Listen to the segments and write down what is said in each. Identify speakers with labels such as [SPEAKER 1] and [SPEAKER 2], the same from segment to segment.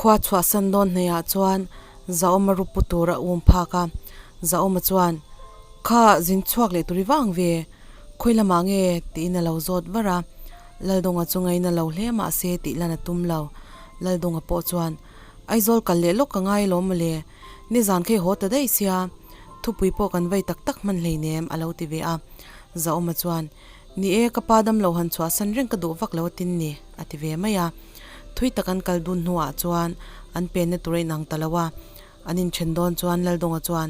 [SPEAKER 1] Khua chhuahsan dawn hnaihah chuan Zaawma ru pu tur a um phak a, Zaawma chuan, Kha zin chhuak leh tur i vang ve, khawi lamah nge? tiin a lo zawt var a. Laldawnga chu ngaina lo hle mah se tih lan a tum lo. Laldawnga pawh chuan, Aizawl kal leh lawk ka ngai alawm mawle, nizan kha i haw ta daih sia, thupui pawh kan vei tak tak hman hleinem a lo ti ve a. Zaawma chuan, Ni e, ka pa damlo han chhuahsan reng ka duh vak lo atin ni, a ti ve mai a. Thui tak an kal dun hnuah chuan an penna tur a inang ta lo a. An inthen dawn chuan Laldawnga chuan,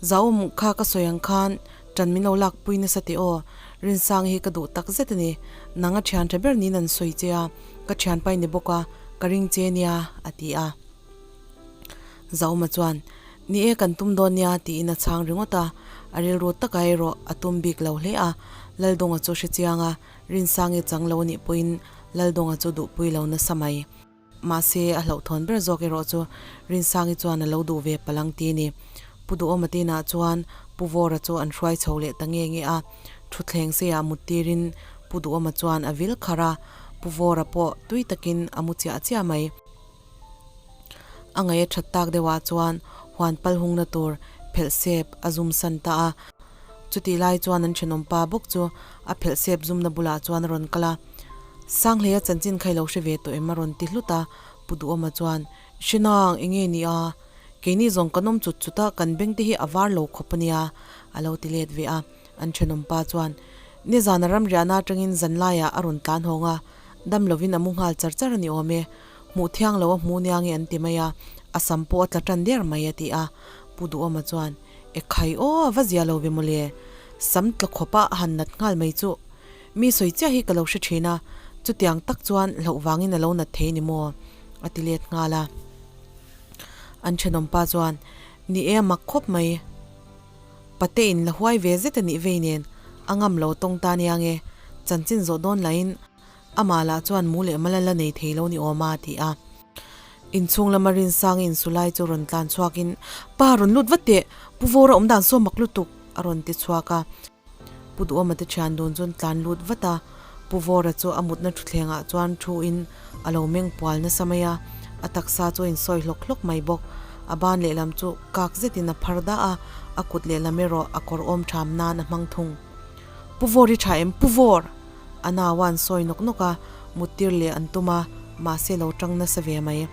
[SPEAKER 1] Zaum, kha ka sawi ang khan ṭan min lo lakpui nasa teh aw, Rinsang hi ka duh tak zet a ni. Nang a ṭhian ṭha ber niin an sawi che a, ka ṭhianpa i ni bawk a, ka ring che nia, a ti a. Zauma chuan, Ni e, kan tum dawn nia, tiin a chhang ringawt a. A rilru taka erawh a tum bik lo hle a. Laldawnga chu hre chiang a, Rinsangi chang lo anih pawhin Laldawnga chu duhpui lo nasa mai. Mahse, a hlauhthawn ber zawk erawh chu Rinsangi chuan a lo duh ve palang ti a ni. Pu Duhawma te inah chuan Pu Vawra chu an hruai chho leh ta nge nge a. Thutthleng seiah mut tirin Pu Duhawma chuan a vil kharh a, Pu Vawra pawh tui takin a mu chiah chiah mai. A ngaih a that tak deuhah chuan huan pal hungna tur phelh sep a zum san ta a. Chutih lai chuan an thenawm pa bawk chu a phelh sep zumna bulah chuan a rawn kal a. Sanghleia chanchin kha i lo hre ve tawh em a rawn ti hlut a. Pu Duhawma chuan, Hrenang, eng nge ni a? Keini zawng kan awm chut chut a, kan beng te hi a var lo khawp a nia, a lo ti let ve a. An thenawm pa chuan, Nizana ramriahna atangin zanlaiah a rawn tlan hawng a, dam lovin a mu nghal char char a ni awm e. Hmuh thiang lo a hmu nia nge an ti mai a, a sam pawh a tla tan der mai a ti a. Pu Duhawma chuan, E khai aw, a va zia lo ve mawle. Sam tla khawpa a han nat nghal mai chu. Mi sawi chiah hi ka lo hre thin a, chutiang tak chuan hlauh vangin a lo nat thei ni maw? a ti let nghal a. An thenawm pa chuan, Ni e, a mak khawp mai. Pate in la huai ve zet a nih vei nen, a ngam lo tawng ta nia nge, chanchin zawh dawn lahin Amah lah chuan mu leh mal a la nei thei lo ni awm a, ti a. Inchhung lama Rinsang insulai chu rawn tlan chhuakin, Pa, rawn lut vat teh! Pu Vawra awm dan saw mak lutuk! a rawn ti chhuak a. Pu Duhawma te thian dun chuan tlan lut vat a. Pu Vawra chu a mutna thutthlengah chuan thuin a lo meng pual nasa mai a, a taksa chu a insawi hlawk hlawk mai bawk. A ban lehlam chu kak zetin a phar dah a, a kut lehlam erawh a kawr awm tham nan a hmang thung. Pu Vawr i tha em? Pu Vawr! A nau a an sawi nawk nawk a, muttir leh an tum a, mahse lo tang nasa ve mai.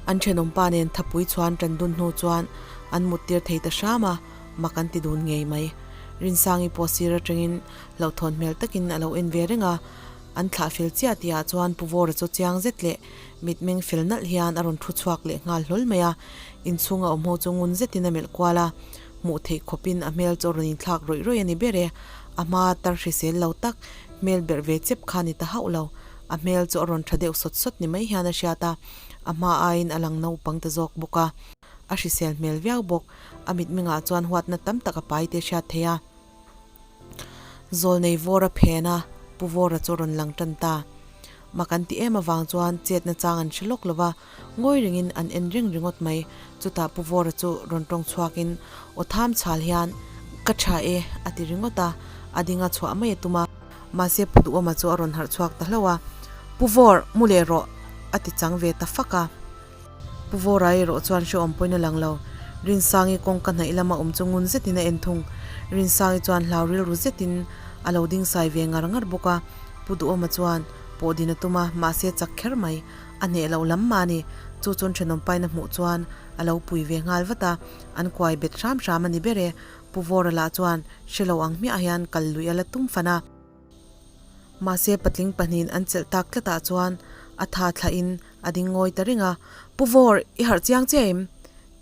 [SPEAKER 1] An thenawmpa nen thapui chhuan tan dun hnu chuan an muttir thei ta hram a, mak an ti dun ngei mai. Rinsangi pawh sir atangin hlauhthawn hmel takin a lo en ve reng a, an thlah fel chiah tihah chuan Pu Vawra chu chiang zet leh mitmeng fel nalh hian a rawn thu chhuak leh nghal hlawl mai a, inchhunga awm ho chu ngun zetin a melh kual a, hmuh theih khawpin a hmel chu a rawn inthlak rawih rawih a ni ber e. A hma tar hrisel lo tak, hmel berh ve chep kha ni ta hauh lo. A hmel chu a rawn tha deuh sawt sawt ni mai hian a hriat a, a hma aiin a lang naupang ta zawk bawk a. A hrisel hmel viau bawk. A mitmengah chuan huatna tam tak a pai tih a hriat theih a. Zawlnei vawr a phen a, Pu Vawra chu a rawn lang tan ta. Mak an ti em avang chuan chetna chang an hre lawk lo va, ngawi ringin an en reng ringawt mai. Chutah Pu Vawra chu rawn tawng chhuakin aw tham chhal hian, Ka tha e, a ti ringawt a, a ding a chhuah mai a tum a. Mahse Pu Duhawma chu a rawn harh chhuak ta hlauh a, Pu Vawr, mu leh rawh, a ti chang ve ta fak a. Pu Vawra erawh chuan hrehawm pawhin a lang lo. Rinsangi kawngka hnaih lama awm chu ngun zetin a en thung. Rinsangi chuan hlau rilru zetin a lo ding sai ve ngar ngar bawk a. Pu Duhawma chuan pawh din a tum a, mahse chak kher mai. A hneh loh lam mah a ni. Chu chuan thenawm paina hmuh chuan a lo pui ve nghal vat a, an kuai bet hram hram a ni ber e. Pu Vawra lah chuan hre lo ang hmiah hian kal luih a la tum fan a. Mahse patling pahnihin an chelh tak tlatah chuan a tha thlahin a ding ngawi ta reng a, Pu Vawr, i harh chiang chiah em?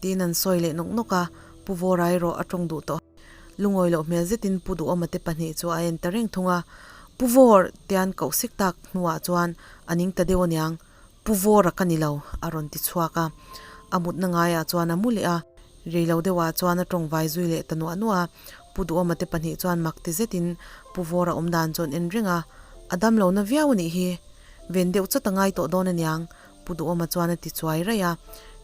[SPEAKER 1] tiin an sawi leh nawk nawk a, Pu Vawra erawh a tawng duh tawh. Lungawi loh hmel zetin Pu Duhawma te pahnih chu a en ta reng thung a, Pu Vawr, tian koh sik tak hnuah chuan a ning ta deuh aniang, Pu Vawra ka ni lo, a rawn ti chhuak a. A mutna ngaiah chuan a mu leh a, rei lo deuhah chuan a tawngvai zui leh ta nuah nuah a. Pu Duhawma te pahnih chuan mak ti zetin Pu Vawra awm dan chu an en reng a, a dam lo na viau a nih hi. Ven deuh chawt a ngai tawh dawn aniang, Pu Duhawma chuan a ti chuai raih a.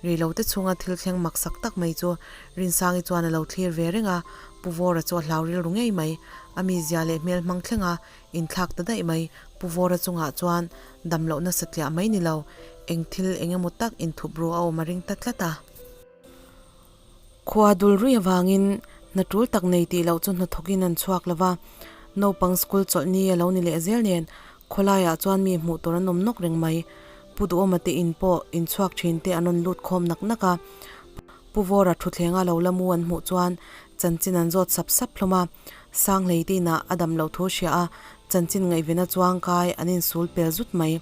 [SPEAKER 1] Rei lo te chhunga thil thleng mak sak tak mai chu Rinsangi chuan a lo thlir ve reng a, Pu Vawra chu a hlau rilru ngei mai. A mizia leh hmel hmang thleng a inthlak ta daih mai. Pu Vawra chungah chuan dam lohna satliah mai ni lo. Eng thil eng emaw tak inthup ru a awm a ring ta tlat a. Khua dul rui avangin hna tul tak nei tih loh chu hnathawkin an chhuak lo va, naupang school chawlh ni a lo ni leh zel nen khawlaiah chuan mi hmuh tur an awm nawk reng mai. Pu Duhawma te in pawh inchhuak thin te an rawn lut khawm nak nak a, Pu Vawra thuthlenga lo la mu an hmuh chuan chanchin an zawt sap sap hlawm a, Sanghlei te inah a dam loh thu hria a, chanchin ngaihvena chuang kai an insul pel zut mai.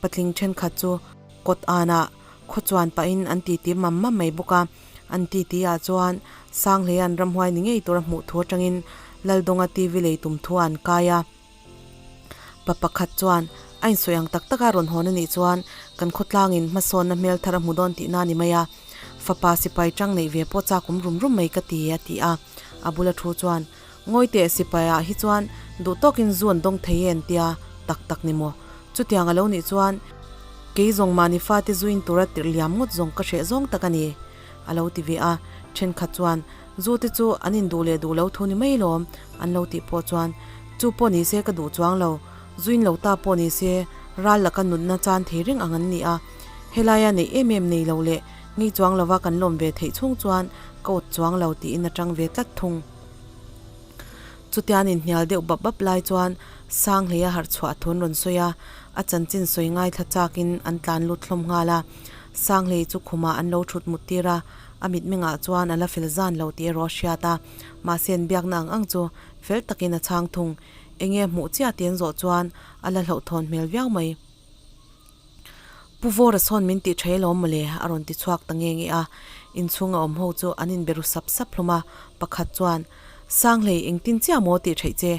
[SPEAKER 1] Patling thenkhat chu kawt anah khaw chuan pahin an titi mam mam mai bawk a, an titi ah chuan Sanghleia'n ramhuai ni ngei tura hmuh thu atangin Laldawnga TV lei tum thu an kai a. Pa pakhat chuan a insawi ang tak taka rawn hawn a nih chuan kan khawtlangin hmasawnna hmel thar a hmu dawn tihna a ni mai a, fapa sipai tang neih ve pawh chak awm rum rum mai ka ti a ti a. A bula thu chuan Ngawi teh sipai ah hi chuan duh tawkin zu an dawng thei e an tia, tak tak ni maw? Chutiang a lo nih chuan kei zawng mahni fate zuin tura tirh liam ngawt zawng ka hreh zawng tak a ni a lo ti ve a, thenkhat chuan zu te chu an induh leh duh lo thu ni mai lawm an lo tih pawh chuan chu pawh ni se ka duh chuang lo, zuin lo ta pawh ni se ral laka nutna chan thei reng ang an ni a, helaia neih em em nei lo leh ngei chuang lova kan lawm ve theih chhung chuan ka awt chuang lo tiin a tang ve tlat thung. Chutian inhnial deuh bap bap lai chuan Sanghleia harh chhuah thu an rawn sawi a, a chanchin sawi ngaithla chakin an tlan lut hlawm nghal a. Sanghlei chu khumah an lo thut mut tir a, a mitmengah chuan a la fel zan lo tih erawh a hriat a, mahse an biakna ang ang chu fel takin a chhang thung. Enge hmuh chiah tih an zawh chuan a la hlauhthawn hmel viau mai. Pu Vawra sawn min tih tha alawm mawle a rawn ti chhuak ta nge nge a, inchhung a awm ho chu an inbe ru sap sap hlawm a, pakhat chuan, Sanghlei engtin chiah maw tih theih che?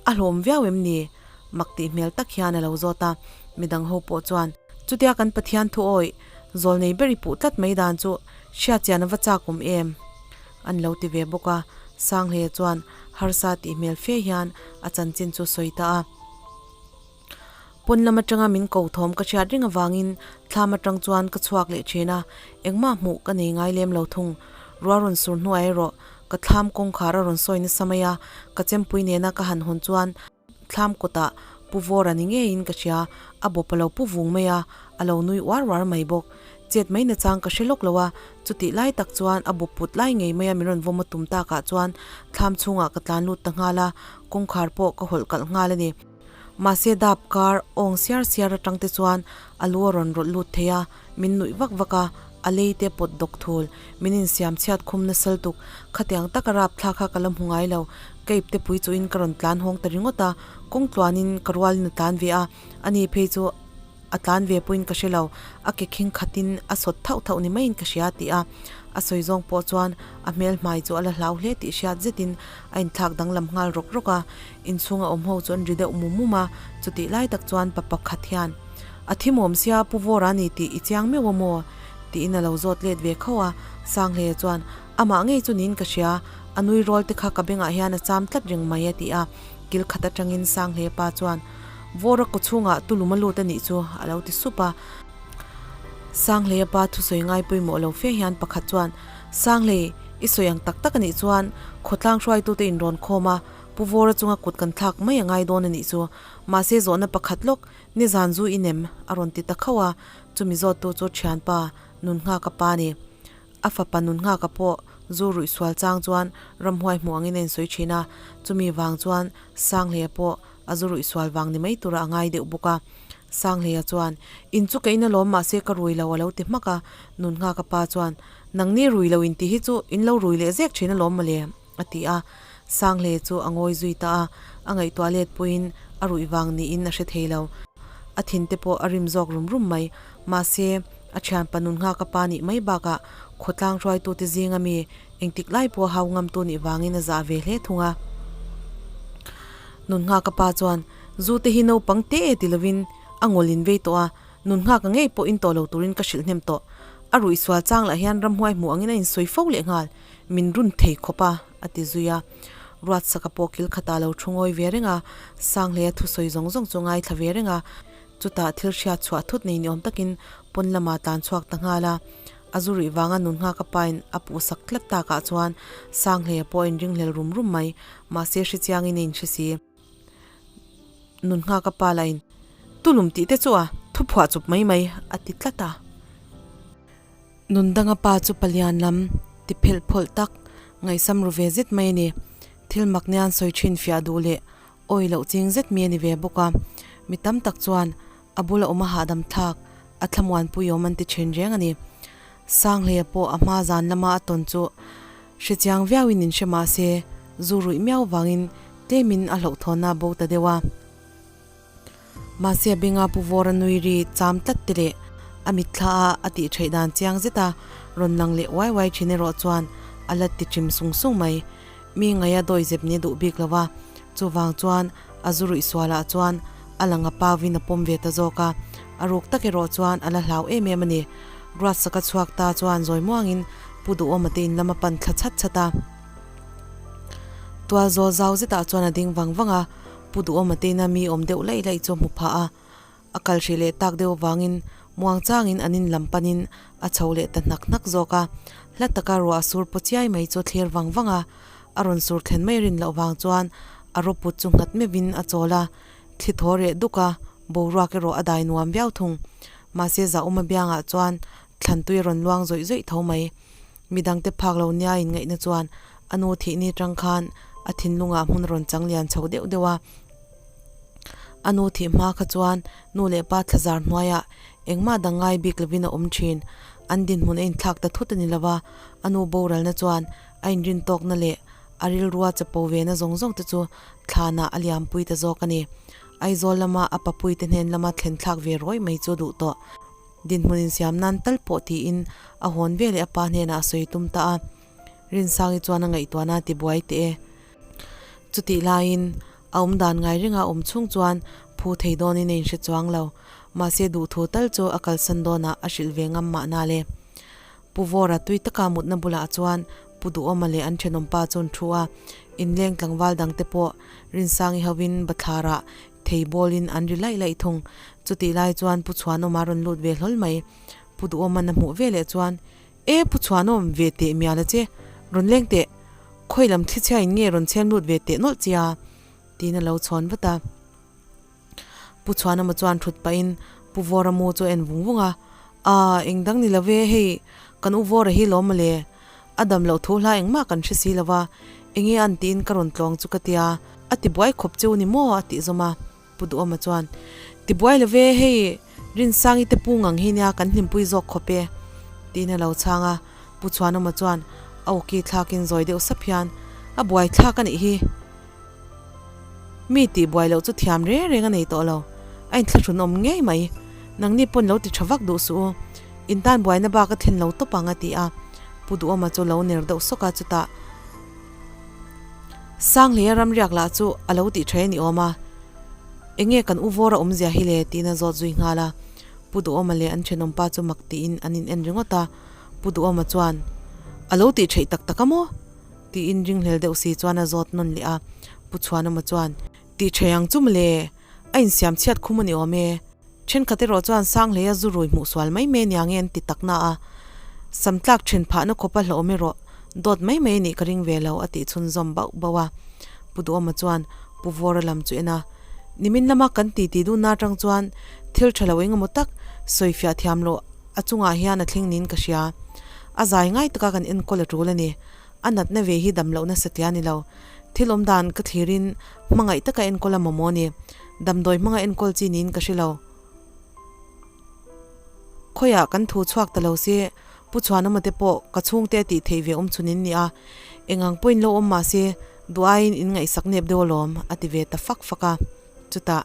[SPEAKER 1] A hlawm viau em ni? Mak tih hmel tak hian a lo zawt a, midang ho pawh chuan, Chutia kan Pathian thu awih, zawl nei ber i puh tlat mai dan chu hriat chian a va chak awm em? An lo ti ve bawk a, Sanghleia chuan harsa tih hmel fe hian a chanchin chu sawi ta a. Pawn lam atanga min ko thawm ka hriat reng avangin thlam atang chuan ka chhuak leh thin a, engmah hmuh ka nei ngai lem lo thung. Rua rawn sur hnuai erawh ka thlam kawngkhar a rawn sawi nasa mai a, ka chempui nena ka han hawn chuan thlam kawtah pu vawr a ni ngeiin ka hria, a bawp a lo pu vung mai a, a lo nui uar uar mai bawk. Chet mai nachang ka hre lawk lo a, chutih lai tak chuan a bawp put lai ngei maia min rawn vawm a tum takah chuan thlam chhungah ka tlan lut ta nghal a, kawngkhar pawh ka hawlh kalh nghal a ni. Mahse dap kar awng siar siar atang te chuan a lu a rawn rawlh lut thei a, min nuih vak vak a, a lei te pawt dawk thul, min insiam chhiat khum nasal tuk, khatiang taka rap thlak kha ka la hmu ngai lo, ka ip te pui chuhin ka rawn tlan hawng ta ringawt a, kawng tluanin ka rualin a tlan ve a, ani phei chu a tlan ve pawhin ka hre lo, a ke khing khatin a sawt thauh thauh ni maiin ka hria a ti a, a sawi zawng pawh chuan a hmel hmai chu a la hlau hle tih hriat zetin a inthlak danglam nghal rawk rawk a, inchhunga awm ho chu an ri deuh mum mum a, chutih lai tak chuan pa pakhat hian, A thimawm sia Pu Vawra ni tih i chiang meuh a maw? tiin a lo zawt let ve khauh a, Sanghleia chuan, Amah ngei chu niin ka hria, a nui rawl te kha ka bengah hian a cham tlat reng mai a ti a, kil khat atangin Sanghleia pa chuan, Vawra kaw chhungah tulum a lut a nih chu a lo ti sup a. Sanghleia pa thusawi ngai pawimawh lo fe hian pakhat chuan, Sanghlei, i sawi ang tak tak a nih chuan khawtlang hruaitute inrawn khawm a, Pu Vawra chunga kut kan thlak mai a ngai dawn a nih chu. Mahse zawhna pakhat lawk, nizan zu i nem a rawn ti ta khauh a, chumi zawttu chu thianpa Nunghaka pa a ni. A fapa Nunghaka pawh zu ruih sual chang chuan ramhuai hmuh angin a insawi thin a, chumi vang chuan Sanghleia pawh a zu ruih sual vang ni mai tura a ngai deuh bawk a. Sanghleia chuan, In chu ka in alawm mahse ka rui lo a lo ti hmak a, Nunghaka pa chuan, Nangni rui lo in tih hi chu in lo rui leh zek thin alawm mawle. A ti a, Sanghle chu a ngawi zui ta a, a ngaihtuah let pawhin a ruih vang niin a hre thei lo. A thin te pawh a rim zawk rum rum mai. Mahse, a thianpa nun nghak a pa nih mai bakah khawtlang hruaitute zinga mi engtik lai pawh hau ngamtu nih vangin a zah ve hle thung a. Nun nghak a pa chuan, Zu te hi naupang te e ti lovin a ngawlin vei tawh a, nun nghak a ngei pawh in tawh lo turin ka hrilh hnem tawh. A ruih sual chang lah hian ramhuai hmuh angin a insawi fo lehnghal. Min run thei khawp a, a ti zui a. Ruatsaka pawh kil khatah lo thu ngawi ve reng a, Sanghleia thusawi zawng zawng chu ngaithla ve reng a. Chutah thil hriat chhuah thut nei ni awm takin pawn lamah tlan chhuak ta nghal a. A zu ruih vanga nun nghak a pain a puhsak tlat takah chuan Sanghleia pawh a inringhlel rum rum mai, mahse hrechiangin a inhre si. Nun nghak a pa lahin, Tulum tih te chu a. Thuphuah chup mai mai a ti tlat a. Nundanga pa chu palian lam ti phelh phawlh tak ngaihsam ru ve zet mai a ni. Thil mak nian sawi thin fiah duh leh awi loh ching zet mi a ni ve bawk a. Mi tam tak chuan a bula awm a hahdam thlak a thlamuanpui awm an ti thin reng a ni. Sanghleia pawh a hma zan lama a tawn chu hrechiang viauin in hre mah se zu ruih miau vangin tlemin a hlauhthawnna a bo ta deuh a. Mahse a benga Pu Vawra nui ri cham tlat te leh a mitthla a a tih theih dan chiang zet a rawn lang leh uai uai thin erawh chuan a la ti chim sung sung mai. Mi ngaia dawi zep ni duh bik lo va, chuvang chuan a zu ruih sualah chuan a lang a pauvin a pawm ve ta zawk a, a ruk tak erawh chuan a la hlau em em a ni. Ruatsaka chhuak ta chuan zawi muangin Pu Duhawma te in lam a pan thla chhat chhat a. Tual zawl zau zetah chuan a ding vang vang a, Pu Duhawma te ina mi awm deuh laih laih chu a hmu phah a, a kal hrih leh tak deuh avangin muangchangin an in lam panin a chho leh ta hnak hnak zawk a, hla taka ruah a sur paw chiai mai chu a thlir vang vang a, a rawn sur thlen mai rin loh vang chuan a rawput chu nghat meuhin a chawl a, thli thaw reh duk a, boruak erawh a dai nuam viau thung. Mahse Zahawma biangah chuan thlan tui a rawn luang zawih zawih tho mai. Midangte phak lo nia inngaihna chuan a nu thih ni tang khan a thinlungah hmun a rawn chang lian chho deuh deuh a. A nu thih hma kha chuan nu leh pa thlazar hnuaiah engmah dang ngai bik lovin a awm thin. An dinhmun a inthlak ta thut a ni lova, a nu boralna chuan a inrin tawkna leh a rilrua chapo vena zawng zawng te chu thlanah a liampui ta zawk a ni. Aizawl lama a papuite hnen lama thlen thlak ve rawih mai chu duh tawh. Dinhmun insiam nan tal pawh tiin a hawn ve leh a pa hnenah a sawi tum ta a. Rinsangi chuan a ngaihtuahna a tibuai teh e. Chutih laiin a awm dan ngai ringa awm chhung chuan phu thei dawnin a inhre chuang lo. Mahse duhthu tal chu a kalsan dawnah a hrilh ve ngam mahna le. Pu Vawra tui taka mutna bulah chuan Pu Duhawma leh an thenawmpa chu an thu a. Inleng tlangval dangte pawh Rinsangi hovin bathlarah Thei bawlin an ri laih laih thung. Chutih lai chuan Pu Chhuanawma rawn lut ve hlawl mai. Pu Duhawma'n a hmuh ve leh chuan, E Pu Chhuanawm, ve teh mial a che. Rawn leng teh. Khawi lam thlichhia in nge rawn chhem lut ve teh nawlh chia? Tiin a lo chhawn vat a. Pu Chhuanawma chuan thut pahin Pu Vawra mu chu a en vung vung a. Aa, eng dang ni lo ve, hei kan u Vawra hi lawm mawle. A dam loh thu hla engmah kan hre si lo va, enge an tiin ka rawn tlawng chu ka tia, a ti buai khawp cheu ni maw a tih zawm a, Pu Duhawma chuan, Ti buai lo ve, hei Rinsangi te pu ngang hi nia kan hlimpui zawk khawp e, tiin a lo chhang a, Pu Chhuanawma chuan a awki thlakin zawi deuh sap hian, A buai thlak a nih hi. Mi tih buai loh chu thiam reng reng a nei tawh lo. A inthlahrun awm ngei mai. Nangni pawn lo ti tha vak duh suh u. In tan buaina bak a thlen lo tawp ang a ti a. Pu Duhawma chu lo ner deuh sawk a chutah Sanghleia ramriak lah chu a lo tih tha a ni awm a. Enge kan u vawr a awmzia hi le tiin a zawt zui nghal a. Pu Duhawma leh an thenawmpa chu mak tiin an in en ringawt a. Pu Duhawma chuan A lo tih theih tak tak a maw? Tiin ringhlel deuh si chuan a zawt nawn leh a, Pu Chhuanawma chuan, Tih ṭhei ang chu mawle, a insiam chhiat khum a ni awm e. Ṭhenkhat erawh chuan Sanghleia zu rui hmuh sual mai mai ania nge an ti tak na a, sam tlak ṭhen phahna khawpa hlauhawm erawh dawt mai mai a nih ka ring ve lo a tih chhunzawm bauh bauh a. Pu Duhawma chuan Pu Vawra lam chu en a, Nimin lama kan titi dunna aṭang chuan thil ṭha lo engemaw tak sawifiah thiam loh a chungah hian a thleng niin ka hria. A zai ngai taka kan enkawl a ṭul a ni. A natna ve hi dam lohna satliah a ni lo. Thil awm dan ka thlirin hmangaih taka enkawl a mamawh a ni. Damdawi hmanga enkawl chi niin ka hre lo. Khawiah kan thu chhuak ta lo se, Pu Chhuanawma te pawh ka chhungte a tih theih ve awm chhun in ni a. Eng ang pawhin lo awm mah se, duh aiin in ngaihsak nep deuh alawm, a ti ve ta fak fak a. Chutah.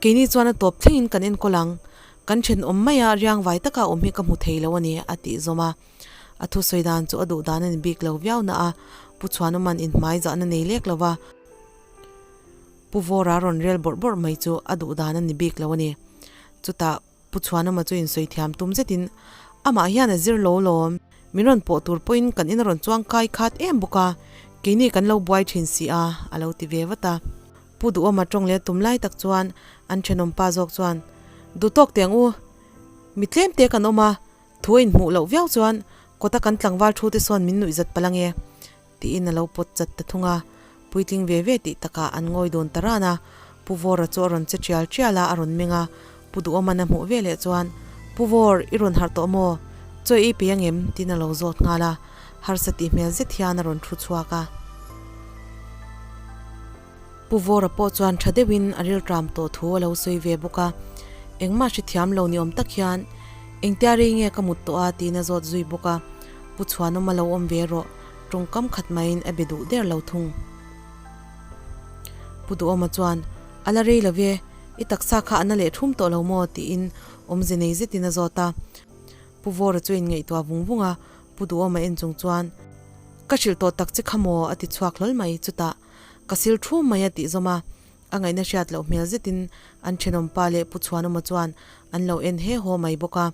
[SPEAKER 1] Keini chuan a tawp thlengin kan enkawl ang, kan thenawm maia riangvai taka awm hi ka hmu thei lo a ni, a tih zawm a. A thusawi dan chu a duh dan a ni bik lo viau na a, Pu Chhuanawma'n inhmai zahna nei lek lo va, Pu Vawra rawn rel bawrh bawrh mai chu a duh dan a ni bik lo a ni. Chutah Pu Chhuanawma chu insawi thiam tum zetin, Amah hian a zir lo lawm, min rawn pawh tur pawhin kan in a rawn chuang kai khat em bawk a, keini kan lo buai thin si a, a lo ti ve vat a. Pu Duhawma tawng leh tum lai tak chuan an thenawm pa zawk chuan, Duh tawk teh ang u, mi tlem te kan awm a, thu a inhmuh loh viau chuan kawta kan tlangval thu te sawn min nuih zat palh ange, tiin a lo pawt chat ta thung a. Puitling ve ve tih takah an ngawi dawn ta ran a. Pu Vawra chu a rawn che tial tial a, a rawn meng a. Pu Duhawman a hmuh ve leh chuan, Pu Vawr, i rawn harh tawh maw? Chaw i pe angem? tiin a lo zawt nghal a. Harsa tih hmel zet hian a rawn thu chhuak a. Pu Vawra pawh chuan tha deuhin a rilṭam tawh thu a lo sawi ve bawk a. Engmah hrethiam lo ni awm tak hian, Engtia rei nge ka mut tawh a? tiin a zawt zui bawk a. Pu Chhuanawma lo awm ve rawh, tawngkam khat maiin a be duh der lo thung. Pu Duhawma chuan, A la rei lo ve, i taksa kha a na leh thum tawh lo maw? tiin awmze nei zetin a zawt a. Pu Vawra chu inngaihtuah vung vung a, Pu Duhawma en chung chuan, Ka hrilh tawh tak che kha maw? a ti chhuak hlawl mai. Chutah, Ka sil thum mai a tih zawm a, a ngaihna hriat loh hmel zetin an thenawm pa leh Pu Chhuanawma chuan an lo en he haw mai bawk a.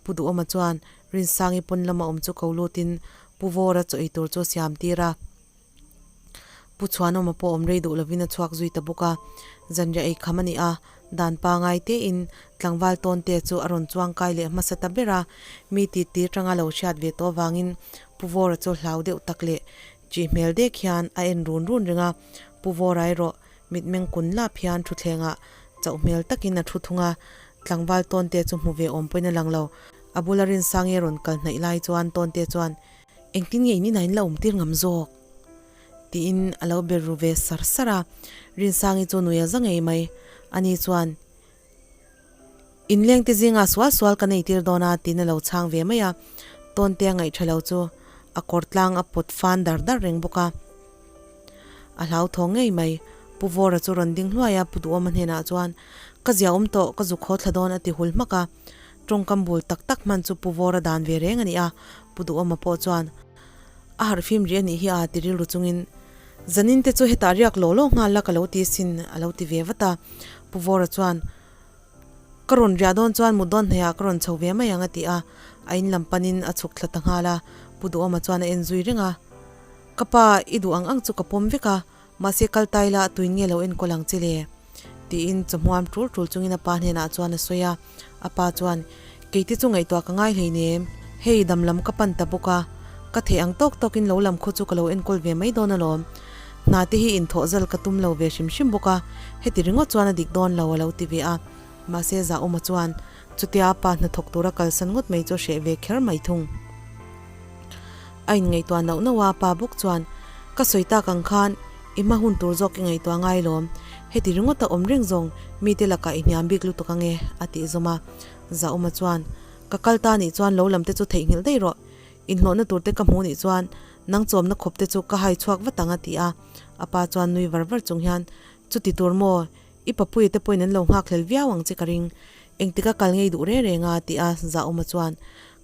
[SPEAKER 1] Pu Duhawma chuan Rinsangi pawn lama awm chu ko lutin Pu Vawra chaw ei tur chu a siam tir a. Pu Chhuanawma pawh awm rei duh lovin a chhuak zui ta bawk a, zanriah ei kham a ni a, dan pangai tein tlangval tawnte chu a rawn chuang kai leh hmasa ta ber a, mi titi tanga lo hriat ve tawh avangin Pu Vawra chu hlau deuh tak leh ṭih hmel dek hian a en run run reng a, Pu Vawra erawh mitmeng kun lap hian thutthlengah chauh hmel takin a thu thung a, tlangval tawnte chu hmu ve awm pawhin a lang lo, a bula Rinsangi a rawn kal hnaih lai chuan tawnte chuan Engtin nge in inah in la awm tir ngam zawk? tiin a lo ber ru ve sar sar a, Rinsangi chu nui a za ngei mai. Ani chuan, Inleng te zingah sual sual ka nei tir dawn a tiin a lo chhang ve mai a, Tawnte a ngaih tha lo chu a kawr tlang a pawt fan dar dar reng bawk a. A hlauthawng ngei mai. Pu Vawra chu rawn ding hluai a, Pu Duhawma hnenah chuan, Ka zia awm tawh, ka zuk haw thla dawn a ti hul hmak a. Tawngkam bul tak tak hman chu Pu Vawra dan ve reng a ni a, Pu Duhawma pawh chuan a harh fim rih a nih hi a ti rilru chungin, Zanin te chu hetah riak law law nghal la ka lo ti sin a lo ti ve vat a. Pu Vawra chuan, Ka rawn riah dawn chuan mut dawn hnaihah ka rawn chho ve mai ang a ti a, a in lam panin a chhuk thla ta nghal a, Pu Duhawma chuan a en zui reng a. Ka pa, i duh ang ang chu ka pawm vek a, Mahse kal tai la tuin nge lo enkawl ang che le? tiin chawhmuam tul tul chungin a pa hnenah chuan a sawi a. A pa chuan, Keite chu ngaihtuah ka ngai hleinem, hei dam lam ka pan ta bawk a, ka theih ang tawk tawkin lo lam khaw chu ka lo enkawl ve mai dawn alawm. Hna te hi inthawh zal ka tum lo ve hrim hrim bawk a, heti ringawt chuan a dik dawn lo a lo ti ve a. Mahse Zahawma chuan chutia a pa hnathawk tura kalsan ngawt mai chu a hreh ve kher mai thung. A inngaihtuah nauh nauh a, pa bawk chuan, Ka sawi tak ang khan, i hma hun tur zawk i ngaihtuah ngai lawm. Heti ringawt a awm reng zawng, mite lakah i hniam bik lutuk ang e, a tih zawm a. Zahawma chuan, Ka kal ta nih chuan lo lam te chu theihnghilh daih rawh. Inhlawhna tur te ka hmu nih chuan nang chawmna khawp te chu ka hai chhuak vat ang, a ti a. A pa chuan nui var var chung hian, Chuti tur maw? I papuia te pawhin an lo nghakhlel viau ang che ka ring. Engtik a kal ngei duh reng reng a? ti a Zahawma chuan.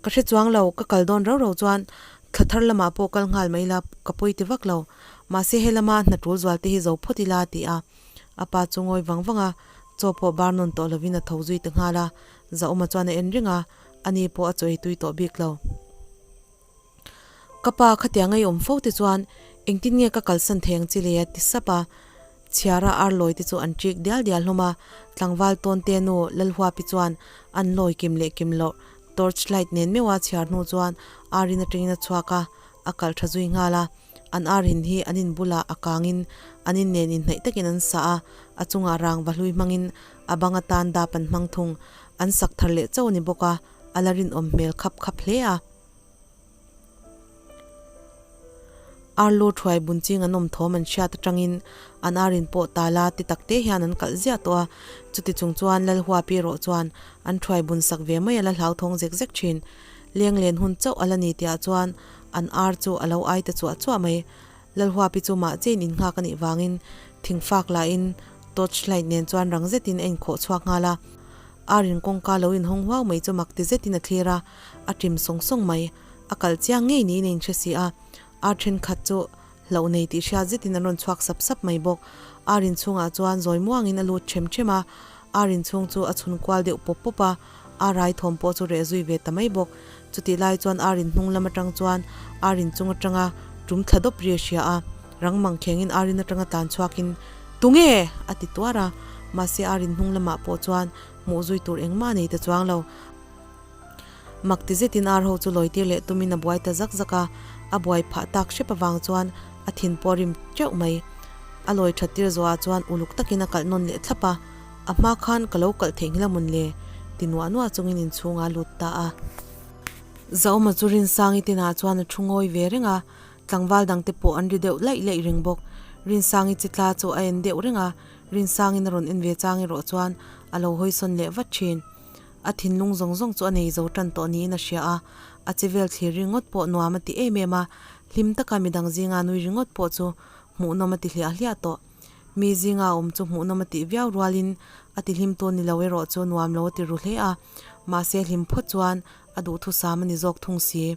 [SPEAKER 1] Ka hre chuang lo, ka kal dawn rau rau chuan thla thar lamah pawh kal nghal mai la, ka pawi ti vak lo. Mahse he lama hna tul zual te hi zo phawt ila a ti a. A pa chu ngawi vang vang a, chaw pawh bar nawn tawh lovin a tho zui ta nghal a. Zahawma chuan a en reng a, ani pawh a chaw ei tui tawh bik lo. Ka pa khatiang a i awm fo te chuan engtin nge ka kalsan thei ang chi le a ti sap a. Chhiara ar lawi te chu an ṭik dial dial hlawm a, tlangval tawn te nu Lalhuapi chuan an lawi kim leh kim loh torch light nen meuha chhiar hnu chuan ar in aṭangin a chhuak a, a kalh ṭha zui nghal a. An ar in hi an in bulah a kangin an in nen inhnaih takin an sah a, a chungah rangva hlui hmangin a bang atan dap an hmang thung. An sak thar leh chauh a ni bawk a, a la rinawm hmel khap khap hle a. Arlu thuai bun ching an awm thawm an hriat atangin an arin pawh tala ti tak te hian an kalh ziah tawh a, chuti chung chuan Lalhuapi erawh chuan an thuai bun sak ve mai a la hlauthawng zek zek thin. Leng len hun chauh a la ni tihah chuan an ar chu a lo ai ta chuah chuah mai. Lalhuapi chu mah chein innghak a nih vangin thingfak lahin torch light nen chuan rang zetin a inkhawh chhuak nghal a. Arin kawngka lo inhawng huau mai chu mak ti zetin a thlir a, a ṭim sawng sawng mai. A kal chiang ngei niin a inhre si a, ar ṭhenkhat chu hlauh nei tih hriat zetin an rawn chhuak sap sap mai bawk. Ar inchhungah chuan zawi muangin a lut ṭhem ṭhem a, ar inchhung chu a chhun kual deuh pawp pawp a, ar rai thawm pawh chu reh zui ve ta mai bawk. Chutih lai chuan ar inhnung lam aṭang chuan ar inchung aṭanga ṭum thla dawp ri a hria a, rang mang khengin ar in aṭanga tlan chhuakin, Tunge? a ti tuar a, mahse ar inhnung lamah pawh chuan hmuh zui tur engmah a nei ta chuang lo. Mak ti zetin ar ho chu lawitir leh tumin a buai ta zak zak a, a buai phah tak hrep avang chuan a thin pawh a rim teuh mai. A lawi that tir zawhah chuan uluk takin a kalh nawn leh thlap a, a hma khan ka lo kalh theih nghilh a mawn le? ti nuah nuah chungin inchhungah a lut ta a. Zaawma chu Rinsangi tinah chuan a thu ngawi ve reng a, tlangval dangte pawh an ri deuh laih laih reng bawk. Rinsangi chi tla chu a en deuh reng a, Rinsangin a rawn en ve chang erawh chuan a lo hawisawn leh vat thin. A thinlung zawng zawng chu a nei zo tan tawh niin a hria a, a che vel thlir ringawt pawh nuam a ti em em a, hlim taka midang zinga nui ringawt pawh chu hmuhnawm a ti hliah hliah tawh. Mi zinga awm chu hmuhnawm a tih viau rualin a ti hlim tu ni lo erawh chu nuam lo a ti ru hle a, mahse hlim phawt chuan a duhthusam a ni zawk thung si.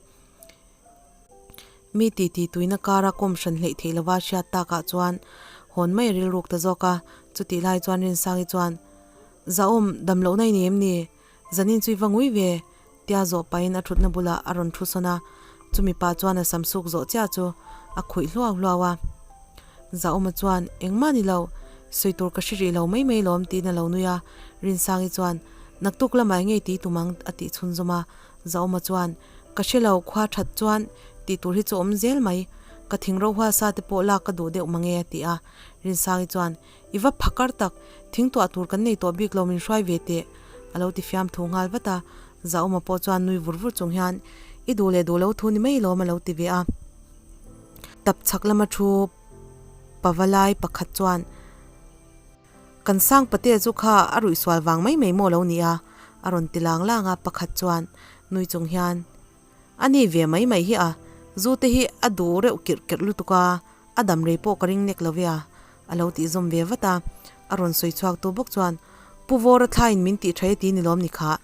[SPEAKER 1] Mi titi tuina kara kawm hran hleih theih lova hriat takah chuan hawn mai a rilruk ta zawk a, chutih lai chuan Rinsangi chuan, Zahawm, dam lohna i nei em ni? Zanin chu i va ngui ve, tia zawh pahin a thutna bulah a rawn thu sawn a, chumi pah chuan a sam suk zawh chiah chu a khuih hluau hluau a. Zahawma chuan, Engmah ni lo, sawi tur ka hre rih lo mai mai lawm, tiin a lo nui a. Rinsangi chuan, Naktuk lamah eng ngei ti tum ang, a tih chhunzawm a. Zahawma chuan, Ka hre lo, khua that chuan tih tur hi chu awm zel mai. Ka thing ro hual sa te pawh lak ka duh deuh mang e, a ti a. Rinsangi chuan, I va phakar tak, thing tuah tur kan nei tawh bik lo min hruai ve teh, a lo ti fiam thu nghal vat a. Zahawma pawh chuan nui vur vur chung hian, I duh leh duh lo thu ni mai lawm, a lo ti ve a. Tap chhak lama thu pavalai pakhat chuan, Kan sang patea chu kha a ruih sual vang mai mai maw lo ni a? a rawn ti lang lang a, pakhat chuan nui chung hian, A ni ve mai mai hi a, zu te hi a duh reuh kirh kerh lutuk a, a dam rei pawh ka ring nek lo ve a, a lo tih zawm ve vat a. A rawn sawi chhuak tu bawk chuan, Pu Vawra thlaiin min tih tha e ti ni lawm ni khah?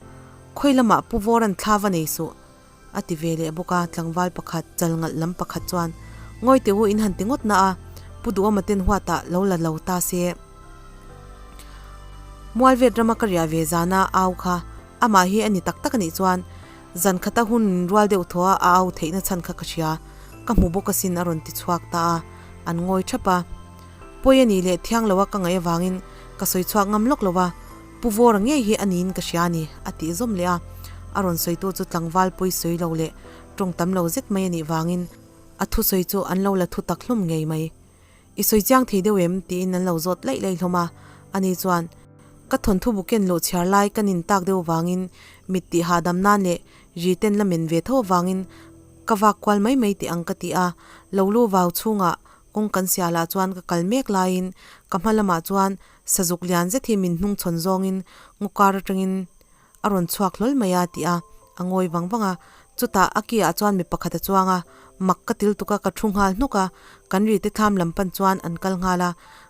[SPEAKER 1] Khawi lamah Pu Vawra'n thla va nei suh? A ti ve leh bawk a, tlangval pakhat, chal ngalh lam pakhat chuan, Ngawi teh u, in han ti ngawt na a, Pu Duhawma ten huatah lo la lo ta se. Mualvet rama ka riah ve zana au kha amah hi a ni tak tak a nih chuan zan khata hun rual deuh thaw a a au theihna chhan kha ka hria, ka hmu bawk asin a rawn ti chhuak ta a, an ngawi thap a. Pawi a nih leh thiang loa ka ngaih avangin ka sawi chhuak ngam lawk lo a. Pu Vawra ngei hi a niin ka hria a ni, a tih zawm leh a. A rawn sawitu chu tlangval pawi sawi lo leh tawng tam lo zet mai a nih vangin a thusawi chu an lo la thu tak hlawm ngei mai. I sawi chiang thei deuh em? tiin an lo zawt laih laih hlawm a. Ani chuan, Ka thawnthu bu ken luh chhiar lai ka nin tak deuh vangin mit tih hahdam nan leh ri ten la men ve tho avangin ka vak kual mai mai teh ang ka ti a. Lo lu vau chhungah kawng kan sialah chuan ka kal mek laiin ka hma lamah chuan Sazuk lian zet hi min hnung chhawn zawngin ngaw kar atangin a rawn chhuak hlawl mai a ti a, a ngawi vang vang a. Chutah a ki ah chuan mi pakhat a chuang a, mak ka til tuk a, ka thu nghal hnuk a, kan ri te thlam lam pan chuan an kal nghal a,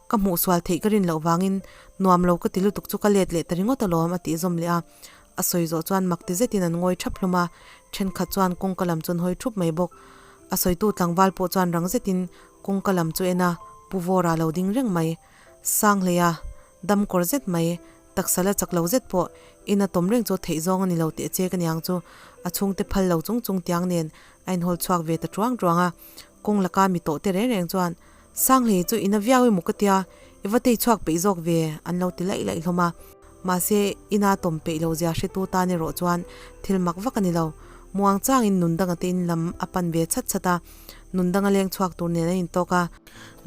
[SPEAKER 1] ka hmuh sual theih ka rin loh vangin nuam lo ka ti lutuk chu ka let leh ta ringawt alawm a tih zawm leh a. A sawi zawh chuan mak ti zetin an ngawi thap hlawm a, thenkhat chuan kawngka lam chu an hawi thup mai bawk. A sawitu tlangval pawh chuan rang zetin kawngka lam chu en a, Pu Vawra lo ding reng mai. Sanghleia, dam kawr zet mai, taksa la chak lo zet pawh ina tawm reng chu theih zawng a ni lo teh che ka niang chu a chhungte phal lo chung chung tiang nen a inhawl chhuak ve ta tuang tuang a. Kawng laka mi tawh te reng reng chuan Sanghlei chu ina viau emaw ka tia, i va tei chhuak peih zawk ve an lo ti laih laih hlawm a. Mahse, ina tawm peih lo zia hretu tan erawh chuan thil mak vak a ni lo. Muang changin Nundanga te in lam a pan ve chhat chhat a, Nundanga leng chhuak tur nen an intawk a.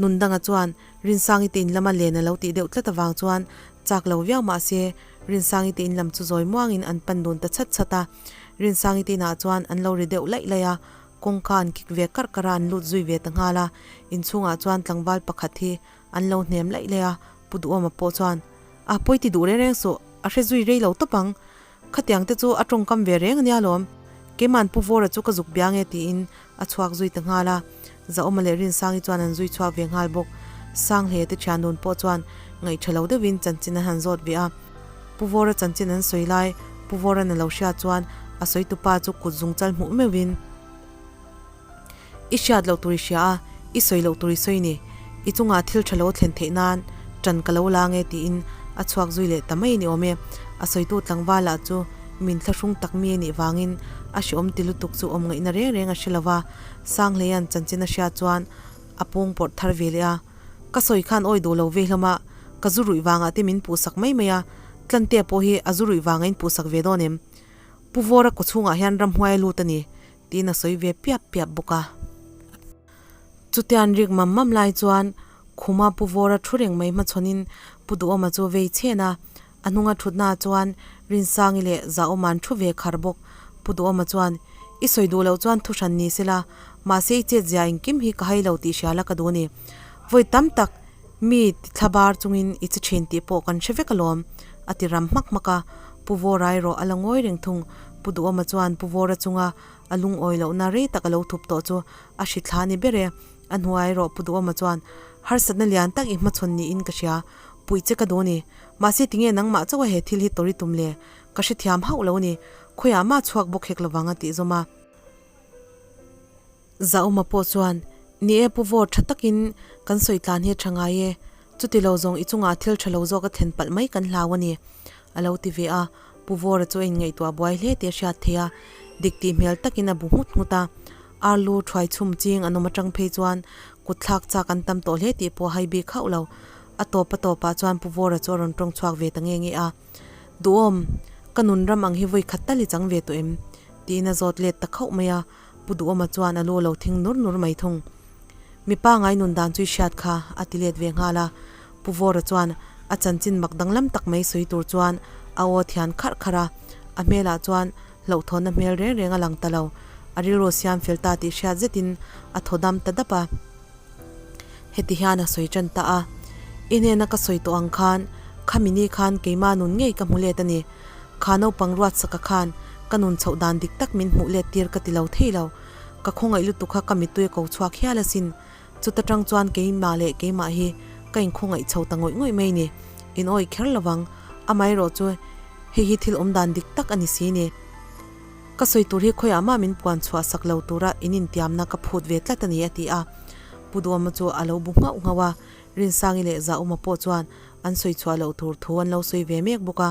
[SPEAKER 1] Nundanga chuan Rinsangi te in lama len a lo tih deuh tlat avang chuan chak lo viau mah se Rinsangi te in lam chu zawi muangin an pan dun ta chhat chhat a. Rinsangi te inah chuan an lo ri deuh laih laih a, kawngka an kik ve karh karh a an lut zui ve ta nghal a. Inchhungah chuan tlangval pakhat hi an lo hnem laih laih a, Pu Duhawma pawh chuan, A pawi ti duh reng reng suh, a hre zui rei lo tawp ang. Khatiang te chu a tawngkam ve reng a nia lawm. Keima'n Pu Vawra chu ka zuk bia nge tiin a chhuak zui ta nghal a. Zahawma leh Rinsangi chuan an zui chhuak ve nghal bawk. Sanghle te thian nun pawh chuan ngaihṭha lo deuhin chanchin an han zawt ve a. Pu Vawra chanchin an sawi lai Pu Vawra'n a lo hriat chuan a sawi tupa chu kut zungchal hmuh meuhin, I hriat loh tur i hria a, i sawi loh tur i sawi ni. I chungah thil tha lo a thlen theih nan ṭan ka lo la nge tiin a chhuak zui leh ta mai a ni awm e. A sawitu tlangval lah chu min thlahrung tak mi a nih vangin a hreawm ti lutuk chu awm ngaihna reng reng a hre lo va, Sanghleia'n chanchin a hriat chuan a pawng pawrh thar ve leh a. Ka sawi khan awi duh lo ve hlawm a, ka zu ruih vangah te min puhsak mai mai a, Tlantea pawh hi a zu ruih vangah in puhsak ve dawn em? Pu Vawra kawchhungah hian ramhuai a lut a ni. Tiin a sawi ve piap piap bawk a. Chutian rik mam mam lai chuan Khuma Pu Vawra thu reng mai hmachhawnin Pu Duhawma chu vei chhen a, a hnunga thutnaah chuan Rinsangi leh Zahawma an thu ve khar bawk. Pu Duhawma chuan, I sawi duh loh chuan thu hran ni sela, mahse i chet zia engkim hi ka hai lo tih hria la ka duh a ni. Vawi tam tak mi ti thla bar chungin i che thin tih pawh kan hre vek alawm, a ti ram hmak hmak a. Pu Vawra erawh a la ngawi reng thung. Pu Duhawma chuan Pu Vawra chunga a lungawi lohna rei tak a lo thup tawh chu a hrithla a ni ber e. A hnuai erawh Pu Duhawma chuan, Harsatna lian tak i hmachhawn niin ka hria, puih che ka duh a ni. Mahse tinge nangmah chauha he thil hi tawri tum le? Ka hrethiam hauh lo a ni. Khawiah mah chhuak bawk hek lovang a tih zawm a. Zahawma pawh chuan, Ni e Pu Vawr tha takin kan sawi tlan hi a tha ngai e. Chuti lo zawng i chungah thil tha lo zawk a thlen palh mai kan hlau a ni, a lo ti ve a. Pu Vawra chu a inngaihtuah buai hle tih a hriat theih a, dik tih hmel takin a bu nghut nghut a. Arlu thuai chhum ching an awm atang phei chuan kut thlak chak an tam tawh hle tih pawh a hai bik hauh lo. A tawp a tawpah chuan Pu Vawra chu a rawn tawng chhuak ve ta nge nge a. Duhawm, ka nun ram ang hi vawi khat tal i chang ve tawh em? tiin a zawt let ta khauh mai a, Pu Duhawma chuan a lu a lo thing nur nur mai thung. Mipa ngai nun dan chu i hriat kha, a ti let ve nghal a. Pu Vawra chuan a chanchin mak danglam tak mai sawi tur chuan a aw thian kharh kharh a, a hmelah chuan hlauhthawnna hmel reng reng a lang ta lo. A rilru siam fel ta tih hriat zetin a thaw dam ta dap a. Heti hian a sawi tan ta a, I hnena ka sawi tawh ang khan, khami ni khan keima nun ngei ka hmu let a ni. Kha naupang ruatsaka khan ka nun chhoh dan dik tak min hmuh let tir ka ti lo thei lo. Ka khawngaih lutuk kha ka mittui a ko chhuak hial asin. Chuta tang chuan keimah leh keimah hi ka inkhawngaih chho ta ngawih ngawih mai ni. In awih kher lovang, amaherawh chu hei hi thil awm dan dik tak a ni si ni. Ka sawi tur hi khawiah mah min puan chhuah sak lo tura in intiamna ka phut ve tlat a ni a ti a. Pu Duama chu a lo bu nghauh nghauh a, Rinsangi leh Zahuma pawh chuan an sawi chhuah loh tur thu an lo sawi ve mek bawk a.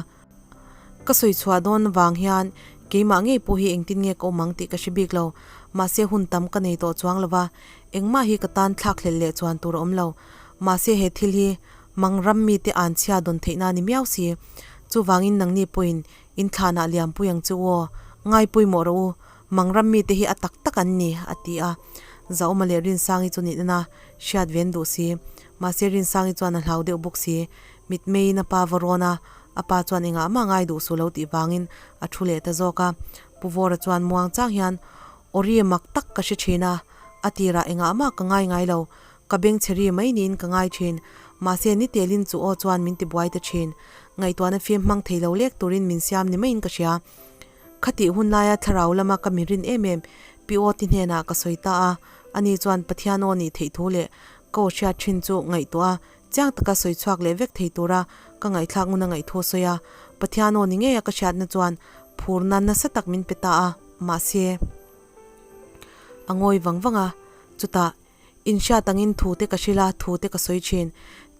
[SPEAKER 1] Ka sawi chhuah dawn vang hian keimah ngei pawh hi engtin nge ka awm ang tih ka hre bik lo. Mahse hun tam ka nei tawh chuang lo va, engmah hi ka tan thlak hlelh leh chuan tur a awm lo. Mahse he thil hi mang ram mite an chhia dawn theihna a ni miau si. Chuvangin nangni pawhin in thlanah liampui ang che u aw, ngai pawimawh rawh u, mang ram mite hi a tak tak an ni, a ti a. Zauma leh Rinsangi chu nihna hriat ven duh si. Mahse Rinsangi chuan a hlau deuh bawk si. Mitmeiin a pa va rawn a, a pa chuan engah mah ngai duh suh lo tih vangin a thu leh ta zawk a. Pu Vawra chuan muang chang hian, Awri mak tak ka hre thin a, a tirah engah mah ka ngai ngai lo. Ka beng chhe ri mai niin ka ngai thin. Mahse ni telin chu aw chuan min ti buai ta thin. Ngaihtuahna fim hmang thei lo lek turin min siam ni maiin ka hria. Khatih hun laia thlarau lama ka mi rin em em Pi Aw ti hnenah ka sawi ta a, ani chuan Pathian aw nih theih thu leh ka aw hriat thin chu ngaihtuah a, chiang taka sawi chhuak leh vek thei tura ka ngaihthlak ngun a ngaihthu a sawi a. Pathian aw ni ngeia ka hriatna chuan phurna nasa tak min pe ta a, mahse a ngawi vang vang a, chutah Inhriat angin thu te ka hrilh a, thu te ka sawi thin.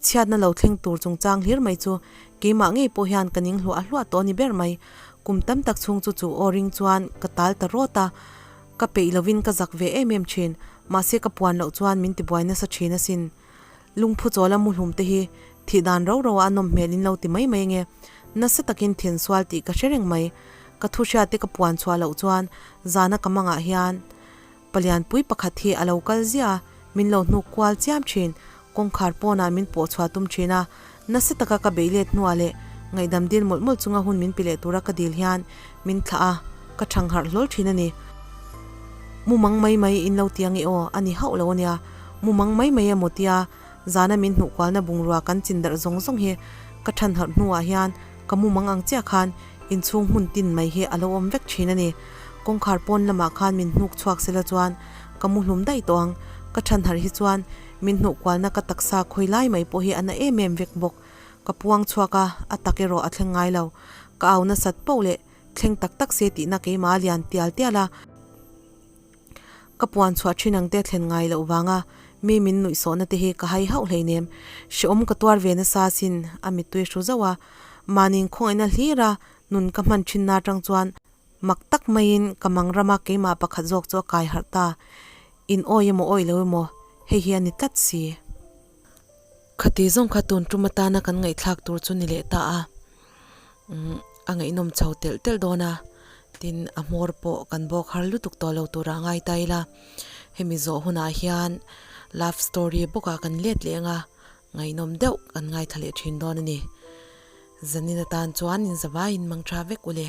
[SPEAKER 1] Chhiatna lo thleng tur chungchang hlir mai chu keimah ngei pawh hian ka ning hluah hluah tawh a ni ber mai. Kum tam tak chhung chu chu aw ring chuan ka tal ta rawt a, ka peih lovin ka zak ve em em thin. Mahse ka puan loh chuan min tibuai nasa thin asin. Lungphu chawla muhlum te hi thih dan ro ro a nawm hmel in lo ti mai mai nge. Nasa takin thensual tih ka hre reng mai. Ka thu hriat te ka puan chhuah loh chuan zana ka mangah hian Palianpui pakhat hi a lo kal ziah a, min lo hnuk kual chiam thin. Kawngkhar pawnah min pawh chhuah tum thin a, nasa taka ka beih let hnuah leh ngaihdam dil mawlh mawlh chunga hun min pe leh tura ka dil hian min thlah a, ka thang harh hlawl thin a ni. Mumang mai mai in lo ti ange aw, a ni hauh lo a nia. Mumang mai mai emaw tia zana min hnuh kualna bungrua kan chin darh zawng zawng hi ka than harh hnuah hian ka mumang ang chiah khan Inchhung hmun tin mai hi a lo awm vek thin a ni. Kawngkhar pawn lamah khan min hnuk chhuak sela chuan ka mu hlum daih tawh ang. Ka than harh hi chuan min hnuh kualna ka taksa khawi lai mai pawh hi a na em em vek bawk. Ka puang chhuak a, a tak erawh a thleng ngai lo. Ka au nasat poh leh thleng tak tak se tihna keimah a lian tial tial a. Ka puan chhuah thin ang te thlen ngai loh vanga mi min nuih sawhna te hi ka hai hauh hleinem. Hrehawm ka tuar ve nasa asin, a mittui hru zauh a. Mahni'n khawngaihna hlira nun ka hman thinna atang chuan mak tak maiin ka mang rama keimah pakhat zawk chu a kai harh ta. In awi emaw awi lo emaw, hei hi a ni tlat si. Khati zawng kha tun tum atana kan ngaihthlak tur chu ni leh ta a, umm a ngaihnawm chho telh telh dawn a, tin a hmawr pawh kan bawk har lutuk tawh lo turah a ngai ta ila, hemi zawh hunah hian love story bawkah kan let leh ang a. Ngaihnawm deuh kan ngaithla leh thin dawn a ni. Zanin atan chuan inzavaiin mang tha vek u le.